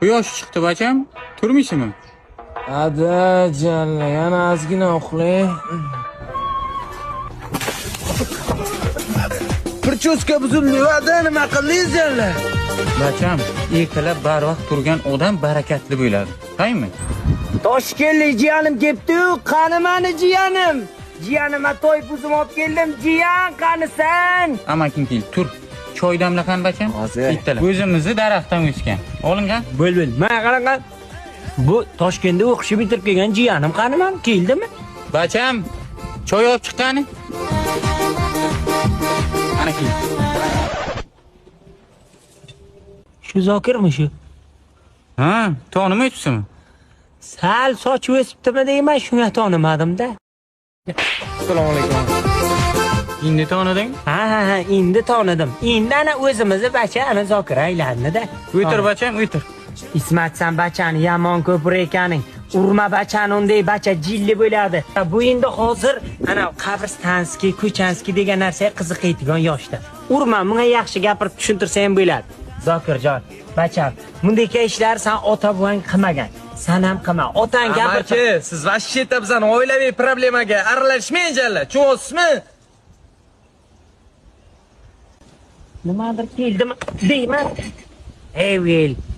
Quyosh chiqdi bacham, turmaysizmi? Ada jalla, yana ozgina uxlay. Прическа buzildi, ada nima qildingiz jalla? Bacham, ertalab barvaqt turgan odam barakatli bo'ladi. Taymi? Toshkentlik jiyanim kelibdi-yu, qani mani jiyanim? Jiyanima to'y buzim olib keldim, jiyan qanisan? Amaking kel, tur. Choy damla qani bacham? Hozir. Ertalab. O'zimizni daraxtdan o'sgan. Olingan? Bo'l bo'l. Mana qarang. Bu Toshkentda o'qishib bitirib kelgan jiyanim qani man? Keldimi? Bacham, choy olib chiqqani. Ana kel. Shu Zokirmi shu? Ha, tonimayapsizmi? Sal soch o'sibdimi deyman, shunga tonimadim-da. Assalomu alaykum. Endi taniding? Ha ha ha, endi tonidim. Endi ana o'zimizni bacha ana Zokir aylandi-da. O'tir bacham, o'tir. Ismat san bachani yomon ko'pir ekaning. Urma bachani, unday bacha jilli bo'ladi. Bu endi hozir ana qabrstanskiy, ko'chanskiy degan narsaga qiziqaydigan yoshda. Urma, bunga yaxshi gapirib tushuntirsa ham bo'ladi. Zokirjon, bacham, bunday ishlar san ota buvang qilmagan. San ham qilma. Otang gapirsa. Amaki, siz vashsheta bizani oilaviy problemaga aralashmang jalla, tushunyapsizmi? Nimadir keldimi deyman. Ey,